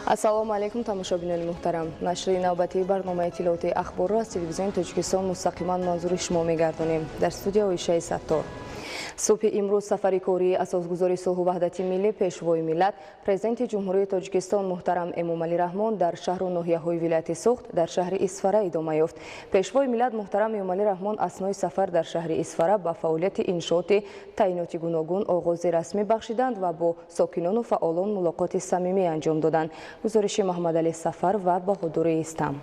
Ассалому алайкум, тамошобинони муҳтарам. Нашри навбатии барномаи иттилоотии «Ахборро» аз Телевизиони Тоҷикистон мустақиман манзури шумо мегардонем. Дар студия Оишаи Саттор. Субҳи имрӯз сафари кории асосгузори сулҳу ваҳдати миллӣ, Пешвои миллат, Президенти Ҷумҳурии Тоҷикистон муҳтарам Эмомалӣ Раҳмон дар шаҳру ноҳияҳои вилояти Суғд дар шаҳри Исфара идома ёфт. Пешвои миллат муҳтарам Эмомалӣ Раҳмон аснои сафар дар шаҳри Исфара ба фаъолияти иншооти таъиноти гуногун оғози расмӣ бахшиданд ва бо сокинону фаъолон мулоқоти самимӣ анҷом доданд. Гузориши Муҳаммадалӣ Сафар ва Баҳодури Истам.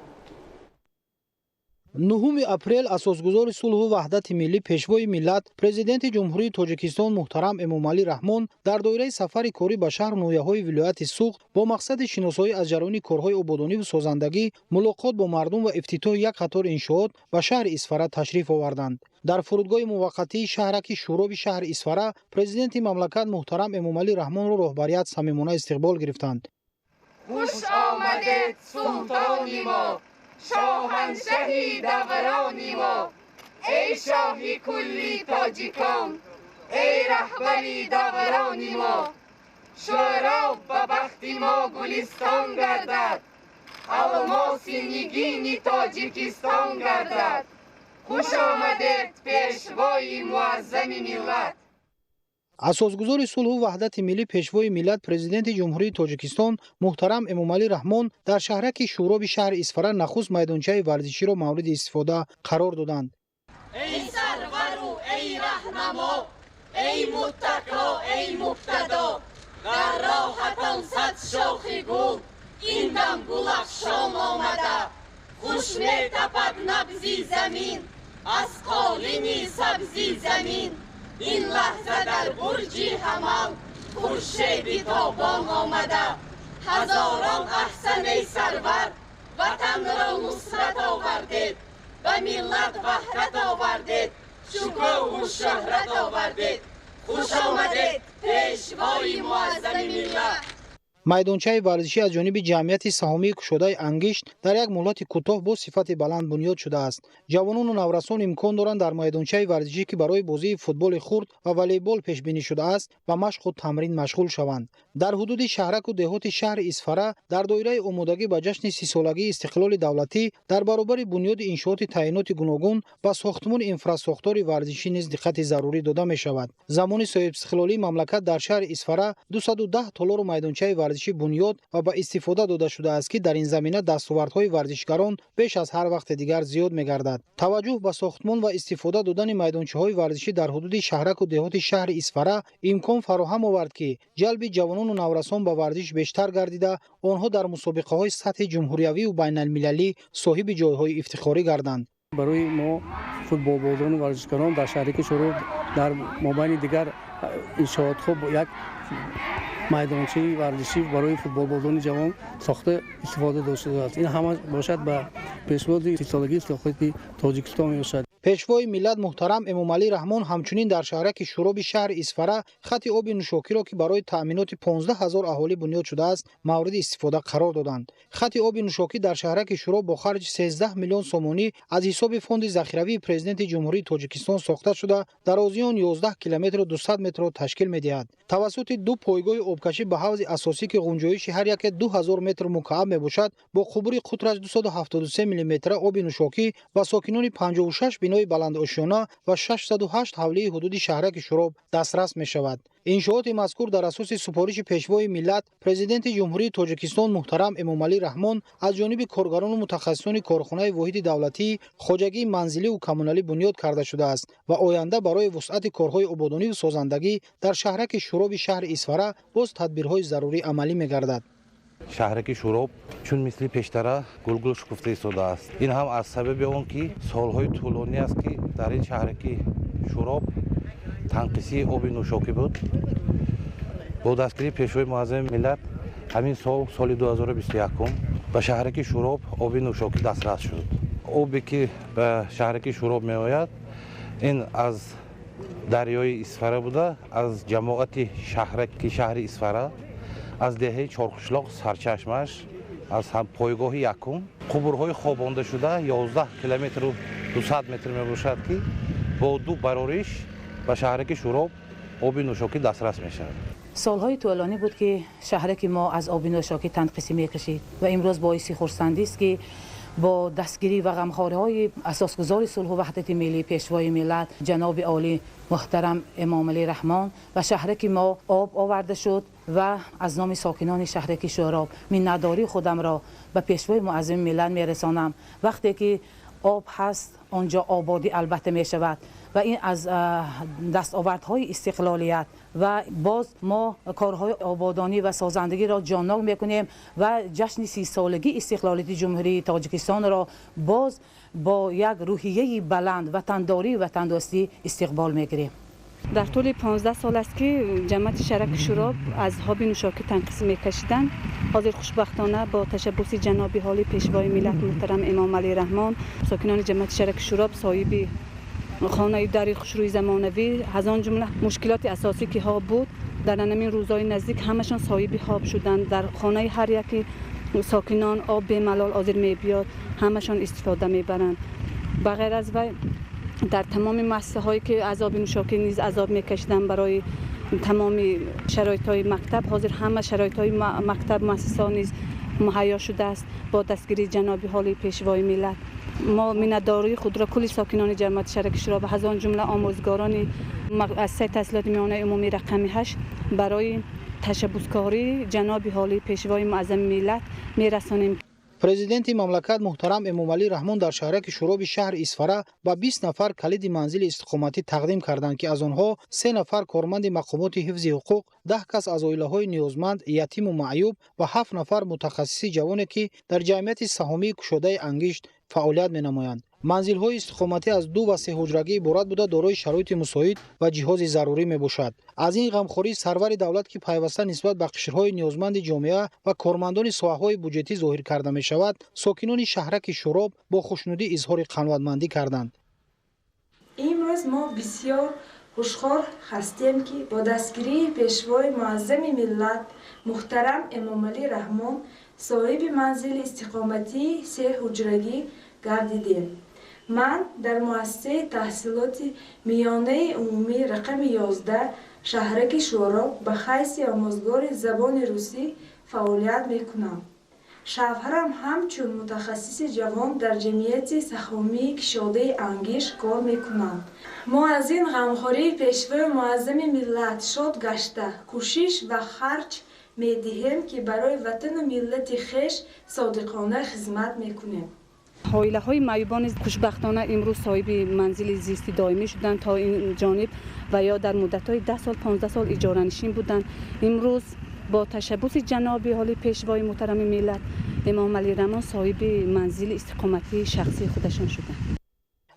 9 апрел асосгузори сулҳу ваҳдати миллӣ, Пешвои миллат, Президенти Ҷумҳурии Тоҷикистон муҳтарам Эмомалӣ Раҳмон дар доираи сафари корӣ ба шаҳру ноҳияҳои вилояти Суғд бо мақсади шиносоӣ аз ҷараёни корҳои ободониву созандагӣ, мулоқот бо мардум ва ифтитоҳи як қатор иншоот ба шаҳри Исфара ташриф оварданд. Дар фурудгоҳи муваққатии шаҳраки Шӯроби шаҳри Исфара Президенти мамлакат муҳтарам Эмомалӣ Раҳмонро роҳбарият самимона истиқбол гирифтанд. Хуш омадед, султони мо, шоҳаншаҳи даврони мо, эй шоҳи кулли тоҷикон, эй раҳбари даврони мо. Шӯроб ба бахти мо гулистон гардад, алмоси нигини Тоҷикистон гардад. Хуш омадед, пешвои муаззами миллат! Асосгузори сулҳу ваҳдати миллӣ, Пешвои миллат, Президенти Ҷумҳурии Тоҷикистон муҳтарам Эмомалӣ Раҳмон дар шаҳраки Шӯроби шаҳри Исфара нахуст майдончаи варзиширо мавриди истифода қарор доданд. Эй сарвару эй раҳнамо, эй муттако, эй муқтадо, дар роҳатон сад шохи гул ин дам гулафшон омада. Хуш метапад набзи замин аз қолини сабзи замин. Ин лаҳза дар бурҷи ҳамал хуршеди тобон омада. Ҳазорон аҳсан, эй сарвар, ватанро нусрат овардед, ба миллат ваҳдат овардед, шукӯҳу шӯҳрат овардед. Хуш омадед, пешвои муаззами миллат! Майдончаи варзишӣ аз ҷониби ҷамъияти саҳомии кушодаи «Ангишт» дар як муҳлати кӯтоҳ бо сифати баланд бунёд шудааст. Ҷавонону наврасон имкон доранд дар майдончаи варзишӣ, ки барои бозии футболи хурд ва волейбол пешбинӣ шудааст, ба машқу тамрин машғул шаванд. Дар ҳудуди шаҳраку деҳоти шаҳри Исфара дар доираи омодагӣ ба ҷашни 30-солагии истиқлоли давлатӣ дар баробари бунёди иншооти таъиноти гуногун ба сохтмони инфрасохтори варзишӣ низ диққати зарурӣ дода мешавад. Замони соҳибистиқлолии мамлакат дар шаҳри Исфара 210 толору майдончаи варзишӣ бунёд ва ба истифода дода шудааст, ки дар ин замина дастовардҳои варзишгарон беш аз ҳар вақти дигар зиёд мегардад. Таваҷҷӯҳ ба сохтмон ва истифода додани майдончаҳои варзишӣ дар ҳудуди шаҳраку деҳоти шаҳри Исфара имкон фароҳам овард, ки ҷалби ҷавонону наврасон ба варзиш бештар гардида, онҳо дар мусобиқаҳои сатҳи ҷумҳуриявию байналмилалӣ соҳиби ҷойҳои ифтихорӣ гарданд. Барои мо, футболбозону варзишгарон, дар шаҳраки Шӯроб дар мобайни дигар иншоотҳо як майдончаи варзишӣ барои футболбозони ҷавон сохта истифода дода шудааст. Ин ҳама бошад, ба пешвози 30-солагии истиқлолияти Тоҷикистон мебошад. Пешвои миллат муҳтарам Эмомалӣ Раҳмон ҳамчунин дар шаҳраки Шӯроби шаҳри Исфара хати оби нӯшокиро, ки барои таъминоти 15 ҳазор аҳолӣ бунёд шудааст, мавриди истифода қарор доданд. Хати оби нӯшокӣ дар шаҳраки Шӯроб бо харҷи 13 миллион сомонӣ аз ҳисоби Фонди захиравии Президенти Ҷумҳурии Тоҷикистон сохта шуда, дарозии он 11 километру 200 метрро ташкил медиҳад. Тавассути ду пойгоҳи обкашӣ ба ҳавзи асосӣ, ки ғунҷоиши ҳар яке 2000 метр мукааб мебошад, бо қубури қутраш 273 миллиметра оби нӯшокӣ ба сокинони 56 бинои баландошёна ва 608 ҳавлии ҳудуди шаҳраки Шӯроб дастрас мешавад. Иншооти мазкур дар асоси супориши Пешвои миллат, Президенти Ҷумҳурии Тоҷикистон муҳтарам Эмомалӣ Раҳмон аз ҷониби коргарону мутахассисони корхонаи воҳиди давлатии хоҷагии манзиливу коммуналӣ бунёд карда шудааст ва оянда барои вусъати корҳои ободониву созандагӣ дар шаҳраки Шӯроби шаҳри Исфара боз тадбирҳои зарурӣ амалӣ мегардад. Шаҳраки Шӯроб чун мисли пештара гулгул шукуфта истодааст. Ин ҳам аз сабаби он, ки солҳои тӯлонӣ аст, ки дар ин шаҳраки Шӯроб танқисии оби нӯшокӣ буд. Бо дастгирии Пешвои муаззами миллат ҳамин сол, соли 2021, ба шаҳраки Шӯроб оби нӯшокӣ дастрас шуд. Обе, ки ба шаҳраки Шӯроб меояд, ин аз дарёи Исфара буда, аз ҷамоати шаҳраки шаҳри Исфара, аз деҳаи Чорқишлоқ сарчашмаш аз пойгоҳи якум қубурҳои хобондашуда 11 километру 200 метр мебошад, ки бо ду барориш ба шаҳраки Шӯроб оби нӯшокӣ дастрас мешавад. Солҳои тӯлонӣ буд, ки шаҳраки мо аз оби нӯшокӣ танқисӣ мекашид ва имрӯз боиси хурсандист, ки бо дастгирӣ ва ғамхориҳои асосгузори сулҳу ваҳдати миллӣ, Пешвои миллат, ҷаноби олӣ муҳтарам Эмомалӣ Раҳмон ба шаҳраки мо об оварда шуд ва аз номи сокинони шаҳраки Шӯроб миннатдории худамро ба Пешвои муаззами миллат мерасонам. Вақте ки об ҳаст, он ҷо ободӣ албатта мешавад ва ин аз дастовардҳои истиқлолият ва боз мо корҳои ободонӣ ва созандагиро ҷоннок мекунем ва ҷашни 30-солагии истиқлолияти Ҷумҳурии Тоҷикистонро боз бо як рӯҳияи баланд, ватандорӣ, ватандӯстӣ истиқбол мегирем. Дар тӯли 15 сол аст, ки ҷамоати шаҳраки Шӯроб аз оби нӯшокӣ танқисӣ мекашиданд. Ҳозир хушбахтона бо ташаббуси ҷаноби олӣ, Пешвои миллат муҳтарам Эмомалӣ Раҳмон сокинони ҷамоати шаҳраки Шӯроб соҳиби хонаи дари хушрӯи замонавӣ, аз он ҷумла мушкилоти асосӣ ки об буд, дар ҳамин рӯзҳои наздик ҳамашон соҳиби об шуданд. Дар хонаи ҳар яки сокинон об бемалол ҳозир мебиёд, ҳамашон истифода мебаранд. Ба ғайр аз вай, дар тамоми муассисаҳое ки аз оби нӯшокӣ низ азоб мекашиданд, барои тамоми шароитҳои мактаб, ҳозир ҳама шароитҳои мактаб, муассисаҳо низ муҳайё шудааст бо дастгирии ҷаноби олии Пешвои миллат. Мо миннатдории худро кулли сокинони ҷамоати шаҳраки Шӯроб, аз он ҷумла омӯзгорони муассисаи таҳсилоти миёнаи умумии рақами 8 барои ташаббускории ҷаноби олии Пешвои муаззами миллат мерасонем. Президенти мамлакат муҳтарам Эмомалӣ Раҳмон дар шаҳраки Шӯроби шаҳри Исфара ба 20 нафар калиди манзили истиқоматӣ тақдим карданд, ки аз онҳо се нафар корманди мақомоти ҳифзи ҳуқуқ, 10 кас аз оилаҳои ниёзманд, ятиму маъюб ва ҳафт нафар мутахассиси ҷавоне, ки дар ҷамъияти саҳомии кушодаи ангишт фаъолият менамоянд. Манзилҳои истиқоматӣ аз ду ва сеҳуҷрагӣ иборат буда, дорои шароити мусоид ва ҷиҳози зарурӣ мебошад. Аз ин ғамхории сарвари давлат, ки пайваста нисбат ба қишрҳои ниёзманди ҷомеа ва кормандони соҳаҳои буҷетӣ зоҳир карда мешавад, сокинони шаҳраки Шӯроб бо хушнудӣ изҳори қаноатмандӣ карданд. Имрӯз мо бисёр хушҳол ҳастем, ки бо дастгирии Пешвои муаззами миллат муҳтарам Эмомалӣ Раҳмон соҳиби манзили истиқоматии сеҳуҷрагӣ гардидем. Ман дар муассисаи таҳсилоти миёнаи умумӣ рақами 11 шаҳраки Шӯроб ба ҳайси омӯзгори забони русӣ фаъолият мекунам. Шавҳарам ҳамчун мутахассиси ҷавон дар ҷамъияти саҳомии кишодаи ангишт кор мекунанд. Мо аз ин ғамхории Пешвои муаззами миллат шод гашта, кӯшиш ва харҷ медиҳем, ки барои ватану миллати хеш содиқона хизмат мекунем. Оилаҳои маъюбон низ хушбахтона имрӯз соҳиби манзили зисти доимӣ шуданд. То ин ҷониб ва ё дар муддатҳои 10 сол, 15 сол иҷоранишин буданд. Имрӯз бо ташаббуси ҷаноби олии Пешвои муҳтарами миллат Эмомалӣ Раҳмон соҳиби манзили истиқоматии шахсии худашон шуданд.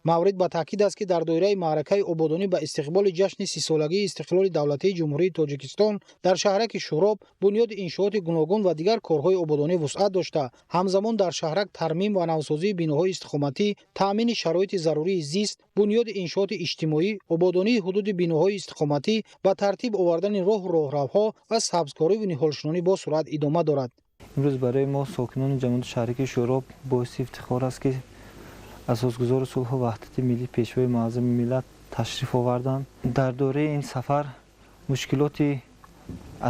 Маврид ба таъкид аст, ки дар доираи маъракаи ободонӣ ба истиқболи ҷашни 30-солагии истиқлоли давлатии Ҷумҳурии Тоҷикистон дар шаҳраки Шӯроб бунёди иншооти гуногун ва дигар корҳои ободонӣ вусъат дошта, ҳамзамон дар шаҳрак тармим ва навсозии биноҳои истиқоматӣ, таъмини шароити зарурии зист, бунёди иншооти иҷтимоӣ, ободонии ҳудуди биноҳои истиқоматӣ, ба тартиб овардани роҳу роҳравҳо ва сабзкориву ниҳолшинонӣ бо суръат идома дорад. Имрӯз барои мо, сокинони ҷамоати шаҳраки Шӯроб, боиси ифтихор аст, ки асосгузори сулҳу ваҳдати миллӣ, Пешвои муаззами миллат ташриф оварданд. Дар доираи ин сафар мушкилоти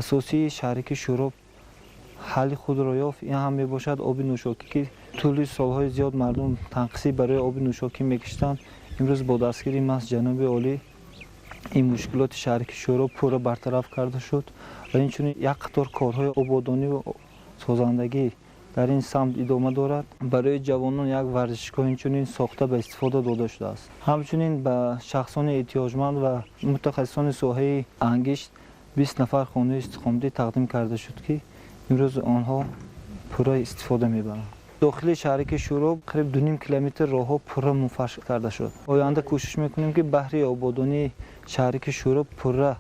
асосии шаҳраки Шӯроб ҳалли худро ёфт. Ин ҳам мебошад оби нӯшокӣ, ки тӯли солҳои зиёд мардум танқисӣ барои оби нӯшокӣ мекашиданд. Имрӯз бо дастгирии маҳз ҷаноби олӣ ин мушкилоти шаҳраки Шӯроб пурра бартараф карда шуд ва инчунин як қатор корҳои ободониву созандагӣ дар ин самт идома дорад. Барои ҷавонон як варзишгоҳ инчунин сохта ба истифода дода шудааст. Ҳамчунин ба шахсони эҳтиёҷманд ва мутахассисони соҳаи ангишт 20 нафар хонаи истиқоматӣ тақдим карда шуд, ки имрӯз онҳо пурра истифода мебаранд. Дохили шаҳраки Шӯроб қариб 2,5 километр роҳҳо пурра мунфарш карда шуд. Оянда кӯшиш мекунем, ки баҳри ободонии шаҳраки Шӯроб пурра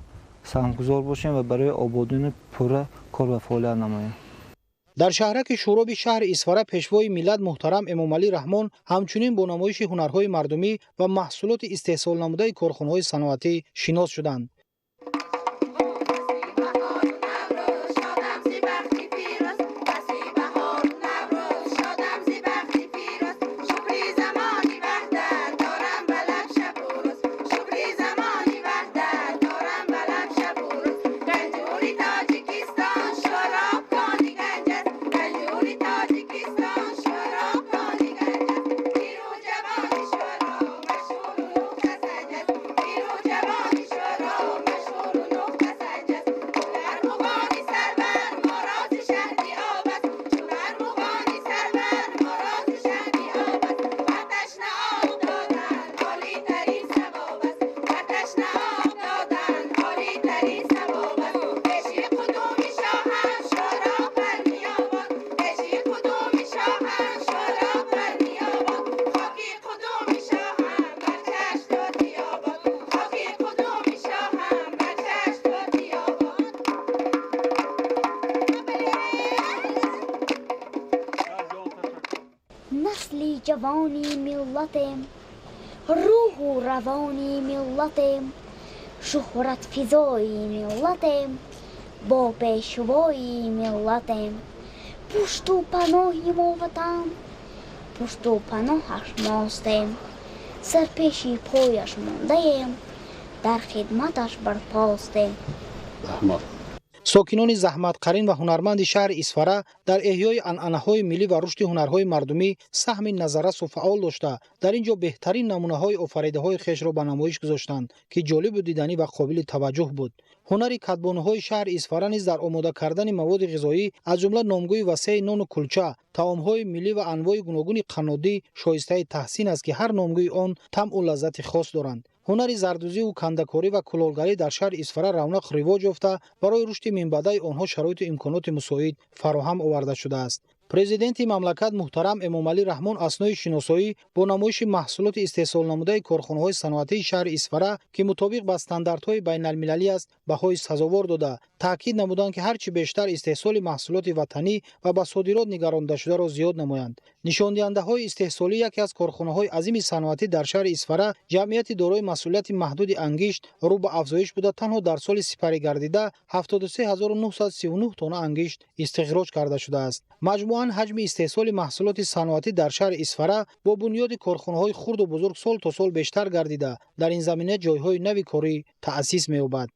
саҳмгузор бошем ва барои ободонӣ пурра кор ва фаъолият намоем. Дар шаҳраки Шӯроби шаҳри Исфара Пешвои миллат муҳтарам Эмомалӣ Раҳмон ҳамчунин бо намоиши ҳунарҳои мардумӣ ва маҳсулоти истеҳсолнамудаи корхонаҳои саноатӣ шинос шуданд. ҷавони миллатем, рӯҳу равони миллатем, шӯҳратфизои миллатем, бо пешвои миллатем. Пушту паноҳи мо ватан, пушту паноҳаш мостем, сарпеши пояш мондаем, дар хидматаш барпостем. Раҳмат. Сокинони заҳматқарин ва ҳунарманди шаҳри Исфара дар эҳёи анъанаҳои миллӣ ва рушди ҳунарҳои мардумӣ саҳми назаррасу фаъол дошта, дар ин ҷо беҳтарин намунаҳои офаридаҳои хешро ба намоиш гузоштанд, ки ҷолибу диданӣ ва қобили таваҷҷӯҳ буд. Ҳунари кадбонуҳои шаҳри Исфара низ дар омода кардани маводи ғизоӣ, аз ҷумла номгӯи васеи нону кулча, таомҳои миллӣ ва анвои гуногуни қаннодӣ шоистаи таҳсин аст, ки ҳар номгӯи он тамъу лаззати хос доранд. Ҳунари зардӯзиву кандакорӣ ва кулолгарӣ дар шаҳри Исфара равнақ ривоҷ ёфта, барои рушди минбаъдаи онҳо шароиту имконоти мусоид фароҳам оварда шудааст. Президенти мамлакат муҳтарам Эмомалӣ Раҳмон аснои шиносоӣ бо намоиши маҳсулоти истеҳсолнамудаи корхонаҳои саноатии шаҳри Исфара, ки мутобиқ ба стандартҳои байналмилалӣ аст, баҳои сазовор дода, таъкид намуданд, ки ҳарчи бештар истеҳсоли маҳсулоти ватанӣ ва ба содирот нигарондашударо зиёд намоянд. Нишондиҳандаҳои истеҳсолӣ яке аз корхонаҳои азими саноатӣ дар шаҳри Исфара, ҷамъияти дорои масъулияти маҳдуди ангишт, рӯ ба афзоиш буда, танҳо дар соли сипарӣ гардида 73939 тонна ангишт истихроҷ карда шудааст. Маҷмӯан ҳаҷми истеҳсоли маҳсулоти саноатӣ дар шаҳри Исфара бо бунёди корхонаҳои хурду бузург сол то сол бештар гардида, дар ин замина ҷойҳои нави корӣ таъсис меёбад.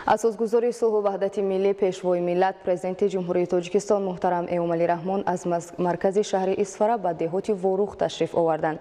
Асосгузори сулҳу ваҳдати миллӣ, пешвои миллат, президенти Ҷумҳурии Тоҷикистон муҳтарам Эмомалӣ Раҳмон аз маркази шаҳри Исфара ба деҳоти Ворух ташриф оварданд.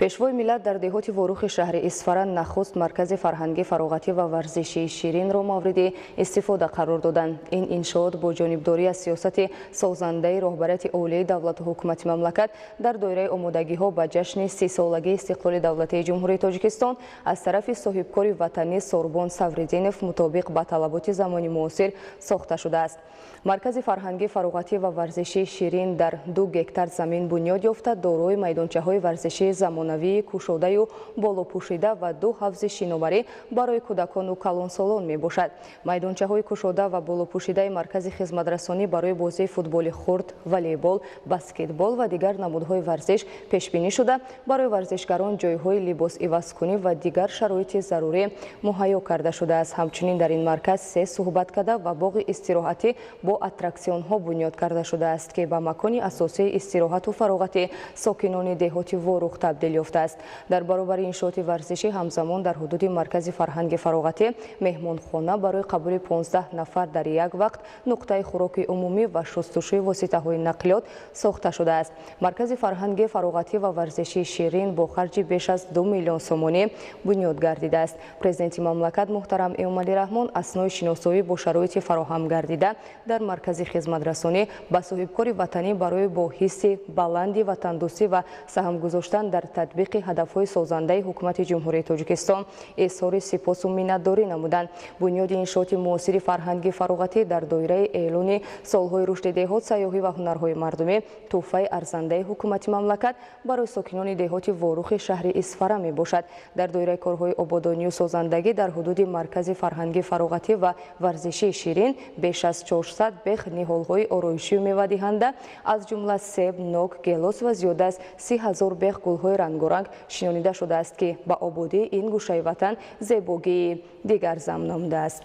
Пешвои миллат дар деҳоти Ворухи шаҳри Исфара нахуст маркази фарҳангӣ, фароғатӣ ва варзишии Ширинро мавриди истифода қарор доданд. Ин иншоот бо ҷонибдорӣ аз сиёсати созандаи роҳбарияти олии давлату ҳукумати мамлакат дар доираи омодагиҳо ба ҷашни 30-солагии истиқлоли давлатии Ҷумҳурии Тоҷикистон аз тарафи соҳибкори ватанӣ Сорбон Савридинов мутобиқ ба талаботи замони муосир сохта шудааст. Маркази фарҳангӣ, фароғатӣ ва варзишии Ширин дар 2 гектар замин бунёд ёфта, дорои майдончаҳои варзишии замонавии кушодаю болопӯшида ва 2 ҳавзи шиноварӣ барои кӯдакону калонсолон мебошад. Майдончаҳои кушода ва болопӯшидаи маркази хизматрасонӣ барои бозии футболи хурд, волейбол, баскетбол ва дигар намудҳои варзиш пешбинӣ шуда, барои варзишгарон ҷойҳои либосивазкунӣ ва дигар шароити зарурӣ муҳайё карда шудааст. Ҳамчунин дар ин марказ 3 суҳбаткада ва боғи истироҳатӣ бо аттраксионҳо бунёд карда шудааст, ки ба макони асосии истироҳату фароғати сокинони деҳоти Ворух табдил ёфтааст. Дар баробари иншооти варзишӣ ҳамзамон дар ҳудуди маркази фарҳанги фароғатӣ меҳмонхона барои қабули 15 нафар дар як вақт, нуқтаи хӯроки умумӣ ва шустушӯи воситаҳои нақлиёт сохта шудааст. Маркази фарҳанги фароғатӣ ва варзишии Ширин бо харҷи беш аз 2 миллион сомонӣ бунёд гардидааст. Президенти мамлакат муҳтарам Эмомалӣ Раҳмон аснои шиносоӣ бо шароити фароҳам гардида дар маркази хизматрасонӣ ба соҳибкори ватанӣ барои бо ҳисси баланди ватандӯстӣ ва саҳм гузоштан дар татбиқи ҳадафҳои созандаи ҳукумати Ҷумҳурии Тоҷикистон изҳори сипосу миннатдорӣ намуданд. Бунёди иншооти муосири фарҳанги фароғатӣ дар доираи эълони солҳои рушди деҳот, сайёҳӣ ва ҳунарҳои мардумӣ тӯҳфаи арзандаи ҳукумати мамлакат барои сокинони деҳоти Ворухи шаҳри Исфара мебошад. Дар доираи корҳои ободонию созандагӣ дар ҳудуди маркази фарҳанги фароғатӣ ва варзишии Ширин беш аз 400 бех ниҳолҳои ороишию мевадиҳанда, аз ҷумла себ, нок, гелос ва зиёда аз 30 000 бех гулҳои рангоранг шинонида шудааст, ки ба ободии ин гӯшаи ватан зебогии дигар зам намудааст.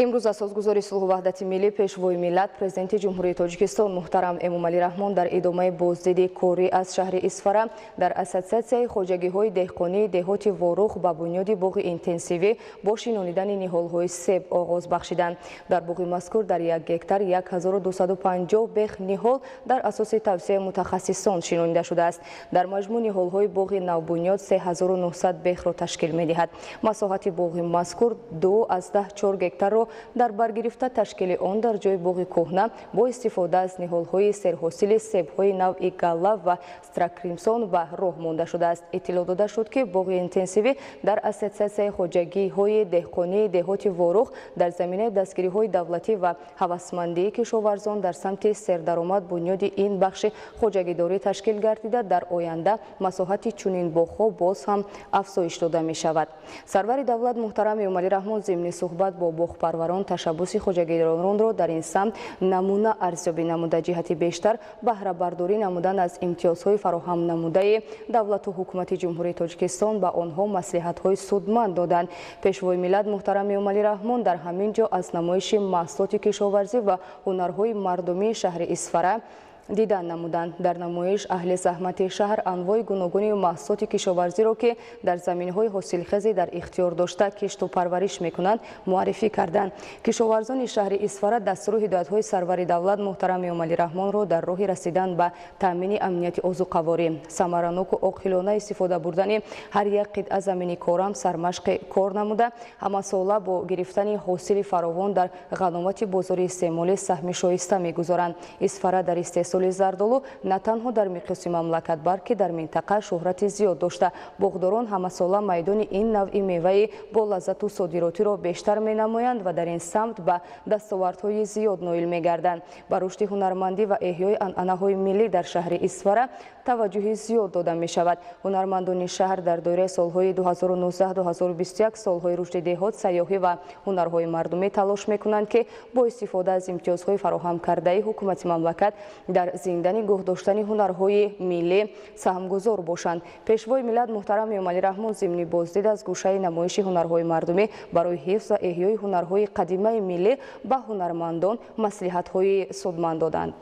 Имрӯз асосгузори сулҳу ваҳдати миллӣ, пешвои миллат, президенти Ҷумҳурии Тоҷикистон муҳтарам Эмомалӣ Раҳмон дар идомаи боздиди корӣ аз шаҳри Исфара дар ассотсиатсияи хоҷагиҳои деҳқонии деҳоти Ворух ба бунёди боғи интенсивӣ бо шинонидани ниҳолҳои себ оғоз бахшиданд. Дар боғи мазкур дар 1 гектар 1250 бех ниҳол дар асоси тавсияи мутахассисон шинонида шудааст. Дар маҷмӯъ ниҳолҳои боғи навбунёд 3900 бехро ташкил медиҳад. Масоҳати боғи мазкур 2,4 гектарро дар бар гирифта, ташкили он дар ҷои боғи кӯҳна бо истифода аз ниҳолҳои серҳосили себҳои навъи галла ва стракримсон ба роҳ монда шудааст. Иттилоъ дода шуд, ки боғи интенсивӣ дар ассотсиатсияи хоҷагиҳои деҳқонии деҳоти Ворух дар заминаи дастгириҳои давлатӣ ва ҳавасмандии кишоварзон дар самти сердаромад бунёди ин бахши хоҷагидорӣ ташкил гардида, дар оянда масоҳати чунин боғҳо боз ҳам афзоиш дода мешавад. Сарвари давлат муҳтарам Эмомалӣ Раҳмон зимни суҳбат бо боғпарварон деҳқонпарварон ташаббуси хоҷагидоронро дар ин самт намуна арзёбӣ намуда, ҷиҳати бештар баҳрабардорӣ намудан аз имтиёзҳои фароҳам намудаи давлату ҳукумати Ҷумҳурии Тоҷикистон ба онҳо маслиҳатҳои судманд доданд. Пешвои миллат муҳтарам Эмомалӣ Раҳмон дар ҳамин ҷо аз намоиши маҳсулоти кишоварзӣ ва ҳунарҳои мардумии шаҳри Исфара дидан намуданд. Дар намоиш аҳли заҳмати шаҳр анвои гуногуни маҳсулоти кишоварзиро, ки дар заминҳои ҳосилхезе дар ихтиёр дошта кишту парвариш мекунанд, муаррифӣ карданд. Кишоварзони шаҳри Исфара дастуру ҳидоятҳои сарвари давлат муҳтарам Эмомалӣ Раҳмонро дар роҳи расидан ба таъмини амнияти озуқаворӣ, самараноку оқилона истифода бурдани ҳар як қитъа замини корам сармашқи кор намуда, ҳамасола бо гирифтани ҳосили фаровон дар ғаномати бозори истеъмолӣ саҳми шоиста мегузоранд. Исфара дар истеҳсоли зардолу на танҳо дар миқёси мамлакат, балки дар минтақа шӯҳрати зиёд дошта, боғдорон ҳамасола майдони ин навъи меваи бо лаззату содиротиро бештар менамоянд ва дар ин самт ба дастовардҳои зиёд ноил мегарданд. Ба рушди ҳунармандӣ ва эҳёи анъанаҳои миллӣ дар шаҳри Исфара таваҷҷӯҳи зиёд дода мешавад. Ҳунармандони шаҳр дар доираи солҳои 2019-2021 солҳои рушди деҳот, сайёҳӣ ва ҳунарҳои мардумӣ талош мекунанд, ки бо истифода аз имтиёзҳои фароҳам кардаи ҳукумати мамлакат дар зинда нигоҳ доштани ҳунарҳои миллӣ саҳмгузор бошанд. Пешвои миллат муҳтарам Эмомалӣ Раҳмон зимни боздид аз гӯшаи намоиши ҳунарҳои мардумӣ барои ҳифз ва эҳёи ҳунарҳои қадимаи миллӣ ба ҳунармандон маслиҳатҳои судманд доданд.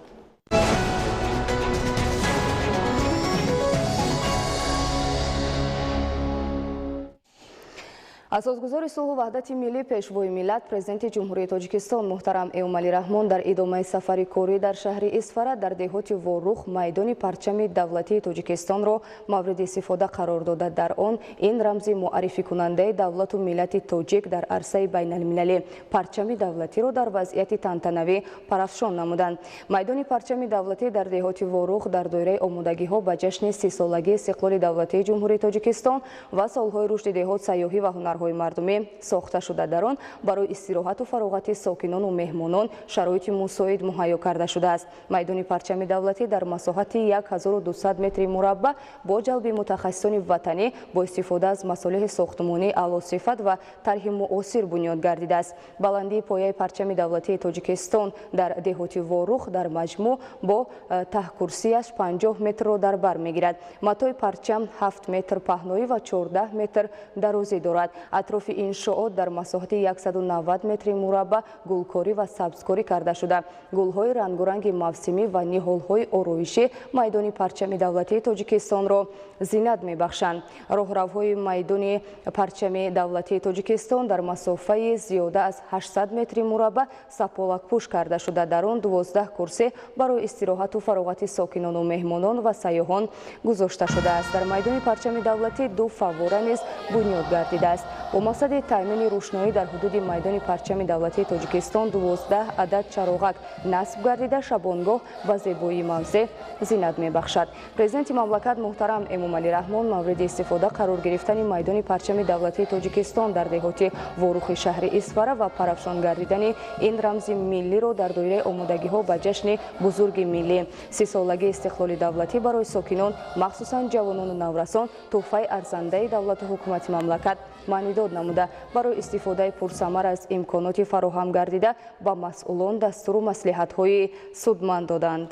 Асосгузори сулҳу ваҳдати миллӣ, пешвои миллат, президенти Ҷумҳурии Тоҷикистон муҳтарам Эмомалӣ Раҳмон дар идомаи сафари корӣ дар шаҳри Исфара дар деҳоти Ворух майдони парчами давлатии Тоҷикистонро мавриди истифода қарор дода. Дар он ин рамзи муаррификунандаи давлату миллати тоҷик дар арсаи байналмилалӣ парчами давлатиро дар вазъияти тантанавӣ парафшон намуданд. Майдони парчами давлатӣ дар деҳоти Ворух дар доираи омодагиҳо ба ҷашни 30-солагии истиқлоли давлатии Ҷумҳурии Тоҷикистон ва солҳои рушди деҳот, сайёҳӣ ва ҳунарҳои мардумӣ сохта шуда. Дар он барои истироҳату фароғати сокинону меҳмонон шароити мусоид муҳайё карда шудааст. Майдони парчами давлатӣ дар масоҳати 1200 метри мураббаъ бо ҷалби мутахассисони ватанӣ бо истифода аз масолеҳи сохтмонии аълосифат ва тарҳи муосир бунёд гардидааст. Баландии пояи парчами давлатии Тоҷикистон дар деҳоти Ворух дар маҷмӯъ бо таҳкурсияш 50 метрро дар бар мегирад. Матои парчам 7 метр паҳноӣ ва 14 метр дарозӣ дорад. Атрофи иншоот дар масоҳати 190 метри мураббаъ гулкорӣ ва сабзкорӣ карда шуда. Гулҳои рангоранги мавсимӣ ва ниҳолҳои ороишӣ майдони парчами давлатии Тоҷикистонро зинат мебахшанд. Роҳравҳои майдони парчами давлатии Тоҷикистон дар масофаи зиёда аз 800 метри мураббаъ саполакпӯш карда шуда. Дар он 12 курсӣ барои истироҳату фароғати сокинону меҳмонон ва сайёҳон гузошта шудааст. Дар майдони парчами давлатӣ ду фаввора низ бунёд гардидааст. Бо мақсади таъмини рӯшноӣ дар ҳудуди майдони парчами давлатии Тоҷикистон 12 адад чароғак насб гардида, шабонгоҳ ба зебоии мавзеъ зинат мебахшад. Президенти мамлакат муҳтарам Эмомалӣ Раҳмон мавриди истифода қарор гирифтани майдони парчами давлатии Тоҷикистон дар деҳоти Ворухи шаҳри Исфара ва парафшон гардидани ин рамзи миллиро дар доираи омодагиҳо ба ҷашни бузурги миллӣ 30-солагии истиқлоли давлатӣ барои сокинон, махсусан ҷавонону наврасон, тӯҳфаи арзандаи давлату ҳукумати мамлакат маънидод намуда, барои истифодаи пурсамар аз имконоти фароҳам гардида ба масъулон дастуру маслиҳатҳои судманд доданд.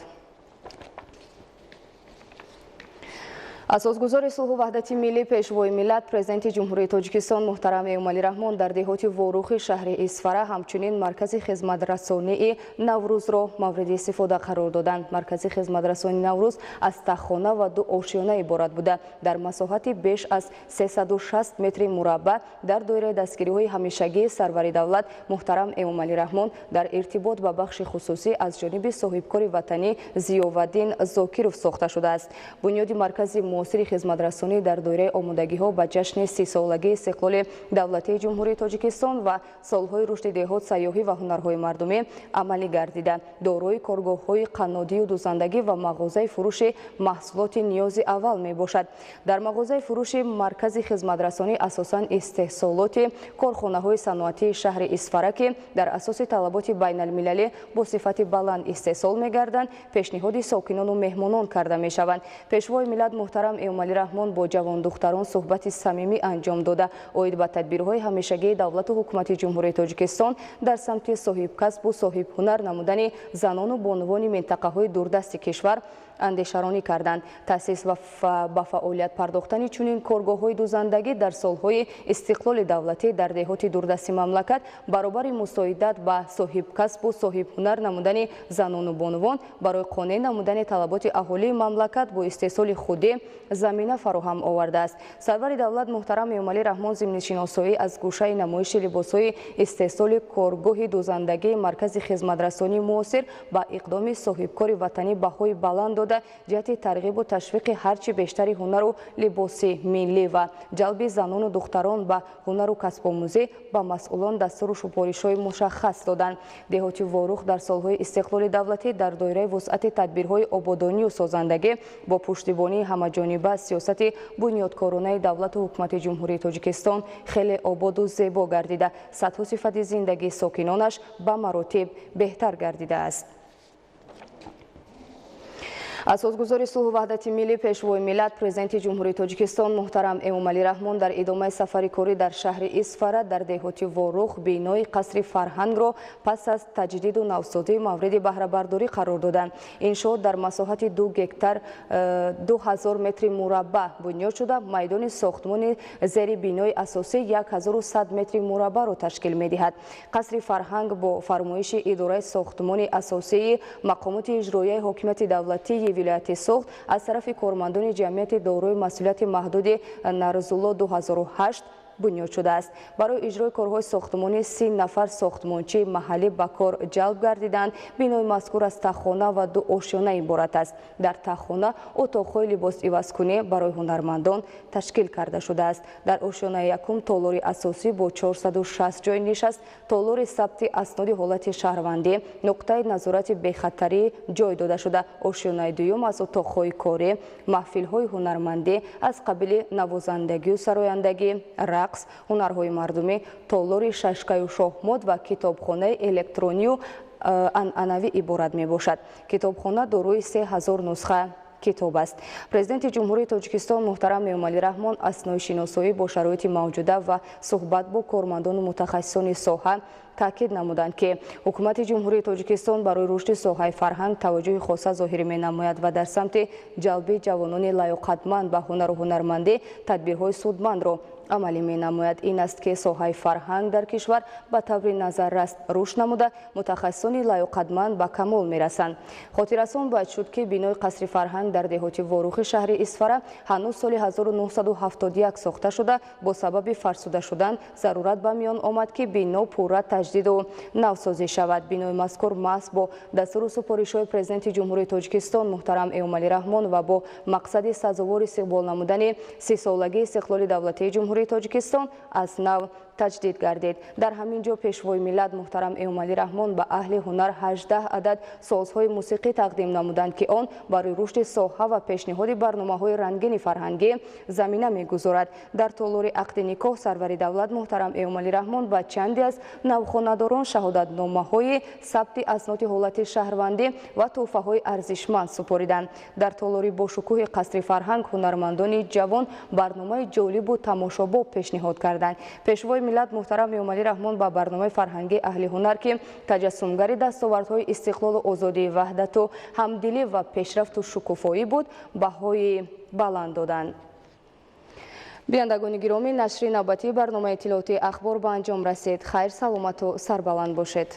Асосгузори сулҳу ваҳдати миллӣ, пешвои миллат, президенти Ҷумҳурии Тоҷикистон муҳтарам Эмомалӣ Раҳмон дар деҳоти Ворухи шаҳри Исфара ҳамчунин маркази хизматрасонии Наврӯзро мавриди истифода қарор доданд. Маркази хизматрасонии Наврӯз аз таххона ва ду ошёна иборат буда, дар масоҳати беш аз 360 метри мураббаъ дар доираи дастгириҳои ҳамешагии сарвари давлат муҳтарам Эмомалӣ Раҳмон дар иртибот ба бахши хусусӣ аз ҷониби соҳибкори ватанӣ Зиёваддин Зокиров сохта шудааст. Бунёди маркази муосири хизматрасонӣ дар доираи омодагиҳо ба ҷашни 30-солагии истиқлоли давлатии Ҷумҳурии Тоҷикистон ва солҳои рушди деҳот, сайёҳӣ ва ҳунарҳои мардумӣ амалӣ гардида, дорои коргоҳҳои қаннодию дузандагӣ ва мағозаи фурӯши маҳсулоти ниёзи аввал мебошад. Дар мағозаи фурӯши маркази хизматрасонӣ асосан истеҳсолоти корхонаҳои саноатии шаҳри Исфара, ки дар асоси талаботи байналмилалӣ бо сифати баланд истеҳсол мегарданд, пешниҳоди сокинону меҳмонон карда мешаванд. Пешвои миллат муҳтарам муҳтарам Эмомалӣ Раҳмон бо ҷавондухтарон суҳбати самимӣ анҷом дода, оид ба тадбирҳои ҳамешагии давлату ҳукумати Ҷумҳурии Тоҷикистон дар самти соҳибкасбу соҳибҳунар намудани занону бонувони минтақаҳои дурдасти кишвар андешаронӣ карданд. Таъсис ва ба фаъолият пардохтани чунин коргоҳҳои дузандагӣ дар солҳои истиқлоли давлатӣ дар деҳоти дурдасти мамлакат баробари мусоидат ба соҳибкасбу соҳибҳунар намудани занону бонувон барои қонеъ намудани талаботи аҳолии мамлакат бо истеҳсоли худӣ замина фароҳам овардааст. Сарвари давлат муҳтарам Эмомалӣ Раҳмон зимни шиносоӣ аз гӯшаи намоиши либосҳои истеҳсоли коргоҳи дузандагии маркази хизматрасонии муосир ба иқдоми соҳибкори ватанӣ баҳои баланд дода, ҷиҳати тарғибу ташвиқи ҳарчи бештари ҳунару либоси миллӣ ва ҷалби занону духтарон ба ҳунару касбомӯзӣ ба масъулон дастуру супоришҳои мушаххас доданд. Деҳоти Ворух дар солҳои истиқлоли давлатӣ дар доираи вусъати тадбирҳои ободонию созандагӣ бо пуштибонии ҳамаҷониба сиёсати бунёдкоронаи давлату ҳукумати Ҷумҳурии Тоҷикистон хеле ободу зебо гардида, сатҳу сифати зиндагии сокинонаш ба маротиб беҳтар гардидааст. Асосгузори сулҳу ваҳдати миллӣ, Пешвои миллат, Президенти Ҷумҳурии Тоҷикистон муҳтарам Эмомалӣ Раҳмон дар идомаи сафари корӣ дар шаҳри Исфара дар деҳоти Ворух бинои қасри фарҳангро пас аз таҷдиду навсозӣ мавриди баҳрабардорӣ қарор доданд. Иншоот дар масоҳати 2 гектар 2000 метри мураббаъ бунёд шуда, майдони сохтмони зери бинои асосӣ 1100 метри мураббаъро ташкил медиҳад. Қасри фарҳанг бо фармоиши идораи сохтмони асосии мақомоти иҷроияи ҳокимияти давлатии вилояти Суғд аз тарафи кормандони ҷамъияти дорои масъулияти маҳдуди Нарзулло 2008 бунёд шудааст. Барои иҷрои корҳои сохтмонӣ 30 нафар сохтмончии маҳаллӣ ба кор ҷалб гардиданд. Бинои мазкур аз таххона ва 2 ошёна иборат аст. Дар таххона отоқҳои либосивазкунӣ барои ҳунармандон ташкил карда шудааст. Дар ошёнаи якум толори асосӣ бо 460 ҷой нишаст, толори сабти асноди ҳолати шаҳрвандӣ, нуқтаи назорати бехатарӣ ҷой дода шуда. Ошёнаи дуюм аз отоқҳои корӣ, маҳфилҳои ҳунармандӣ аз қабили навозандагию сарояндагӣ, рақс, ҳунарҳои мардумӣ, толори шашкаю шоҳмот ва китобхонаи электронию анъанавӣ иборат мебошад. Китобхона дорои 3000 нусха китоб аст. Президенти Ҷумҳурии Тоҷикистон муҳтарам Эмомалӣ Раҳмон аснои шиносоӣ бо шароити мавҷуда ва суҳбат бо кормандону мутахассисони соҳа таъкид намуданд, ки ҳукумати Ҷумҳурии Тоҷикистон барои рушди соҳаи фарҳанг таваҷҷӯҳи хоса зоҳир менамояд ва дар самти ҷалби ҷавонони лаёқатманд ба ҳунару ҳунармандӣ тадбирҳои судмандро амалӣ менамояд. Ин аст, ки соҳаи фарҳанг дар кишвар ба таври назаррас рушд намуда, мутахассисони лаёқатманд ба камол мерасанд. Хотиррасон бояд шуд, ки бинои қасри фарҳанг дар деҳоти Ворухи шаҳри Исфара ҳанӯз соли 1971 сохта шуда, бо сабаби фарсуда шудан зарурат ба миён омад, ки бино пурра таҷдиду навсозӣ шавад. Бинои мазкур маҳз бо дастуру супоришҳои Президенти Ҷумҳурии Тоҷикистон муҳтарам Эмомалӣ Раҳмон ва бо мақсади сазовор истиқбол намудани 30-солагии истиқлоли давлатии Ҷумҳурии Тоҷикистон аз нав таҷдид гардид. Дар ҳамин ҷо Пешвои миллат муҳтарам Эмомалӣ Раҳмон ба аҳли ҳунар 18 адад созҳои мусиқӣ тақдим намуданд, ки он барои рушди соҳа ва пешниҳоди барномаҳои рангини фарҳангӣ замина мегузорад. Дар толори ақди никоҳ сарвари давлат муҳтарам Эмомалӣ Раҳмон ба чанде аз навхонадорон шаҳодатномаҳои сабти асноди ҳолати шаҳрвандӣ ва тӯҳфаҳои арзишманд супориданд. Дар толори бошукӯҳи қасри фарҳанг ҳунармандони ҷавон барномаи ҷолибу тамошобоб пешниҳод карданд. Пешвои миллат муҳтарам Эмомалӣ Раҳмон ба барномаи фарҳангии аҳли ҳунар, ки таҷассумгари дастовардҳои истиқлолу озодии, ваҳдату ҳамдилӣ ва пешрафту шукуфоӣ буд, баҳои баланд доданд. Бинандагони гиромӣ, нашри навбатии барномаи иттилоотии ахбор ба анҷом расид. Хайр, саломату сарбаланд бошед.